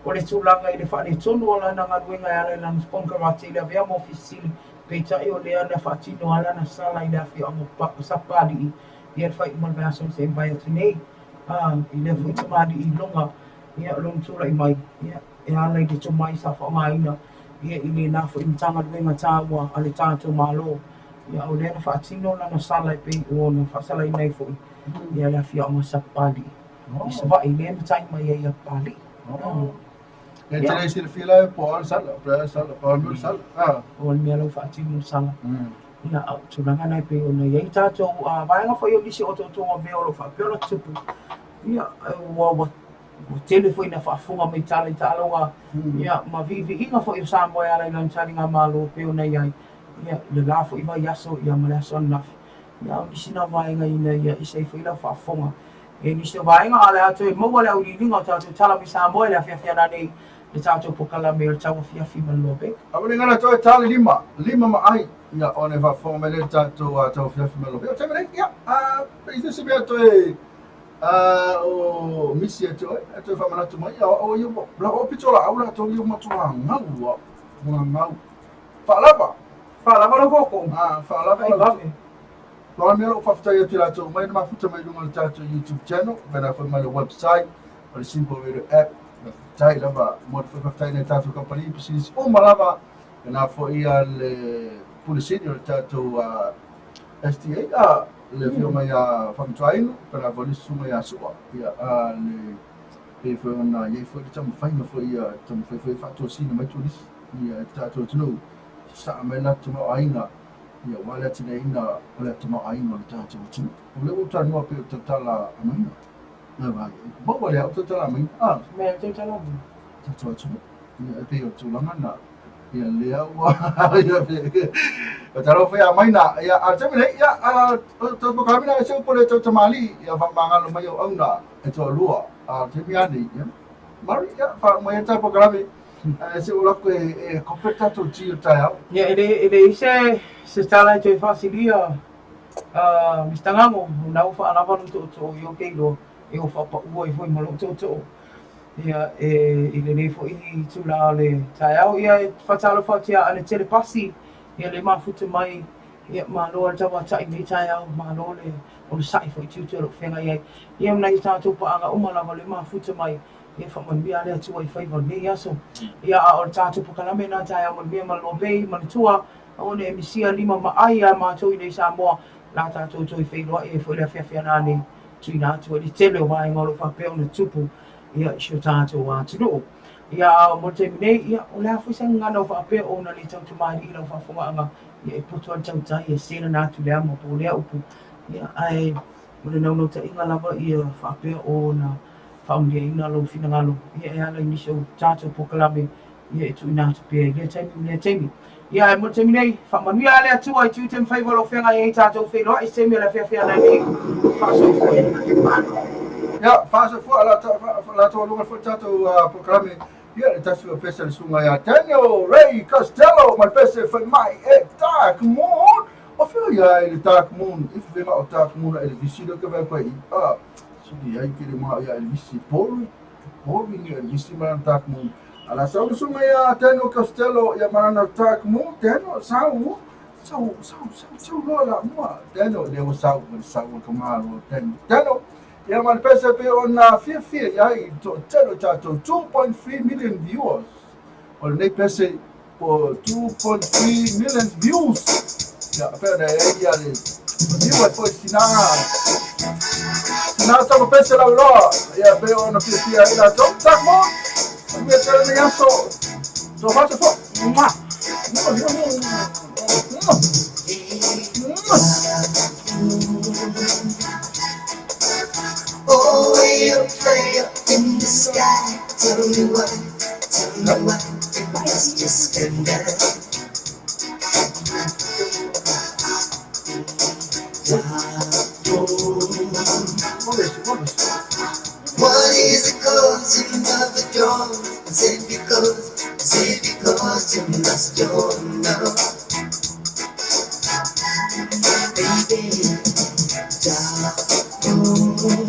o le tulaga i le faaletonu o lana galuega e ala i lana konekarate i le avea ma Ofisa Sili, peitai o lea na faatino lava lana sala i le afioaga o Sapapalii ia le faaiuga o le vaiaso na se i mavae atu nei, a, i lea foi tamalii iloga, ia, o lona tulai mai, ia, e ala i le tomai sa faaaogaina, ia, i lena foi Matagaluega taua a le tatou Malo, ia, o lea na faatino lana sala e pei ona faasalaina ai foi, ia, le afioaga o Sapapalii i Savaii, lea e matai mai ai ia Papalii.
E te le silafia la po o a le sala, po o le a le sala, po o a le mea o le sala.
O le mea la ua faatino le sala. Ia, o tulaga na e pei ona i ai tatou vaega foi o nisi o otootoga o mea o lo o faapea ona tutupu, ia, ua, ua, ua tele foi ina faafofoga mai tala i taaloga, ia, ma viiviiga foi o Samoa e ala i lana taligamalo e pei ona i ai, ia, i le la foi vaiaso, ia, ma le aso ananafi. Ia, a o nisi na vaega ina ia ese ai foi lau faafofoga e nisi o vaega, a o le a toe maua le auiliiliga o tatou tala mai Samoa i le afiafi ananei le tatou polokalame o le tauafiafi ma le loa.
Aua ne i galo toe tali lima, lima ma ai, ia ona e faafofoga mai lea i le tatou tauafiafi ma le loa. O le taimi nei, ia, pe i se isi mea toe o misi ia te oe, e toe faamanatu mai, ia o ia, o pitolaau latou ia ua matua gau lava, ua gau. Faalava!
Faalava lau koko.
Ah, faalava lau koko. Loa mea lou faafetai atu i latou mai na mafuta mai luga o le tatou YouTube channel, faapena foi mai le website, o le Simple Radio app. Faafetai lava mo le faafetai i tatou kamupani pisinisi uma lava, faapena foi le Pule Sili o le tatou STA. le afioga ia Faamantuainu, faapena foi le susuga ia Sua, ia, le pei foi ona i ai foi le taumafaiga foi ia taumafai foi e faatosina mai turisi ia i le tatou atunuu, sasaa mai le latou tamaoaiga, ia aua le atinaeina o le tamaoaiga o le tatou atunuu. O lea ua ou talanoa pei o le tautala amaina. Na vai, maua lea o tautala amaina. Ah,
Mea tautala amaina.
Tatou atunuu. Ia e pei o le tulaga na. Ia lea ua ia o talo foi amaina. Ia a le taimi nei, ia a o polokalame na e se upu le tau tamalii, ia faamagalo mai auauna e toalua. A le taimi lava nei, ia Mari, ia faauma ia ta polokalame. Ae se i ou lako e kope le tatou ti o le taeao.
Ia e le e leai se se tala e toe faasilia Mister Gago, o lena ua faalava lou tootoo ia ou te iloa e ua faapaua ai foi ma lou tootoo ia e i lenei foi itula o le taeao. Ia e faatalofa atu ia Anetele Pasi, ia le mafuta mai, ia malo le tauatai i lenei taeao, malo le onosai foi i tiute o lo o feagai ai. Ia ma nai o tatou paaga uma lava le mafuta mai, ia faamanuia le Atua i faiva o lenei aso. Ia a o le tatou polokalame lena taeao manuia ma le Lobei ma le Tua, aua ne i misia lima ma ai ia matou i nei Samoa, la tatou toe feiloai ai foi i le afiafi ana nei, tuuina atu ai le tele o vaega o lo o faapea ona tupu ia i si o tatou atunuu. Ia a mo le taimi nei, ia o le a foi se gagana o faapea ona le tautamalii i lau faafofogaaga, ia e poto lava le tautai e selana atu le ama po o lea upu, ia ae o le naunautaiga lava ia faapea ona faamanuiaina lou finagalo ia e ala i nisi o tatou polokalame ia e tuuina atu pea i lea taimi ma lea taimi. Ia ae mo le taimi nei, faamanuia lava le Atua i tiute ma faiva o lo o feagai ai tatou feiloai i se taimi o le afiafi ananei. Faasoifua ia.
Ia, faasoifua, la taualuga foi le tatou polokalame. Ia, le tasi o pese a le susuga ia Daniel Ray Costello ma le pese fai mai e Dark Moon. O fea ia i le Dark Moon? I fefenga o Dark Moon a Elevisi lea ke vai koe i. Ah, sili ai ke le mao ia Elevisi. Boring, boring ia Elevisi ma lana Dark Moon. Ala sau le susuga ia Daniel Costello ia ma lana Dark Moon. Daniel, sau, sau, sau, sau, sau loa la mua. Daniel, lea ua sau, ua sau ua ka malo Daniel. Daniel, Ia ma le pese pei ona fiafia i ai toatele o tatou 2.3 million viewers. O lenei pese po 2.3 million views. Ia pei ona i ai ia le view ai foi sina sina tama pese lau loa. Ia pei ona fiafia ai latou. Tak mo. Manuia tele nei aso. So fasa fo. Mua. Mua, mua, mua. Mua. Mua.
Oh, way up, way up in the sky. Tell me why, tell me why you must just stand up. What is the cause you love the draw? Is it because, is it because you lost your love? Baby, dark moon.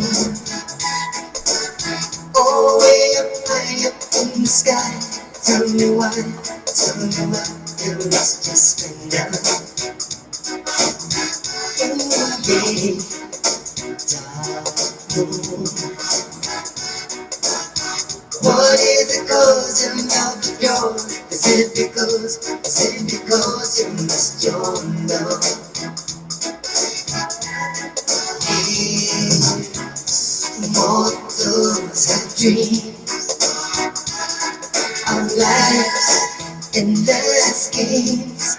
Oh, way up, way up in the sky. Tell me why, tell me why you lost your splendor. Ooh, yeah, dark moon. What is the cause of love yours? Is it because, is it because you lost your love? Yeah, mortals have dreams of life's endless games,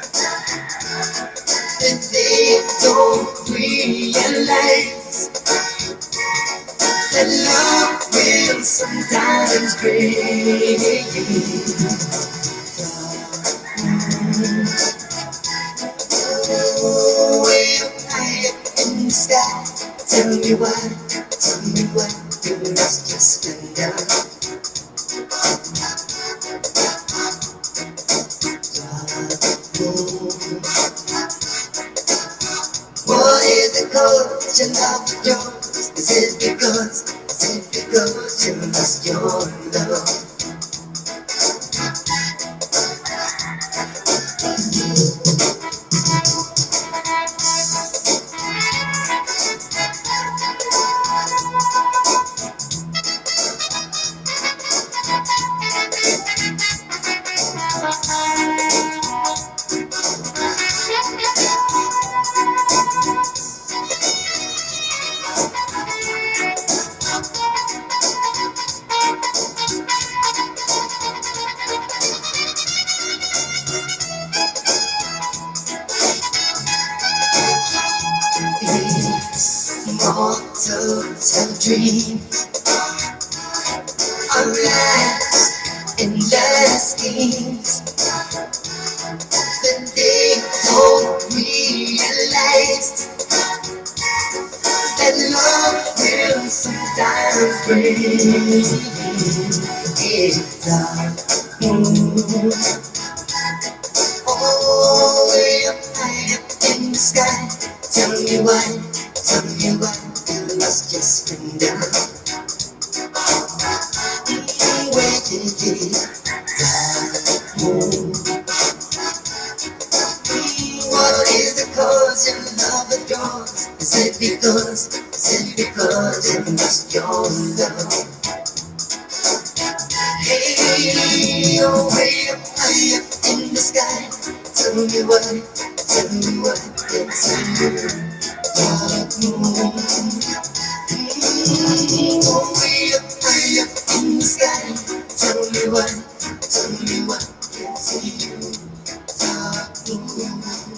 but they don't realize that love will sometimes break. Oh, way up high up in the sky. Tell me why, tell me why you lost your splendor. What is the cause you love yours? Is it because, is it because you lost your love? dreams are lies and last schemes that they don't realize that love will sometimes bring it down. Oh, way up high up in the sky. Tell me why you lost your splendor. Where did you go? What is the cause your love adores? Is it because you lost your love? Hey, oh, way up high up in the sky. Tell me why it's you. Dark moon. Oh, way up high up in the sky. Tell me why it's you. Dark moon.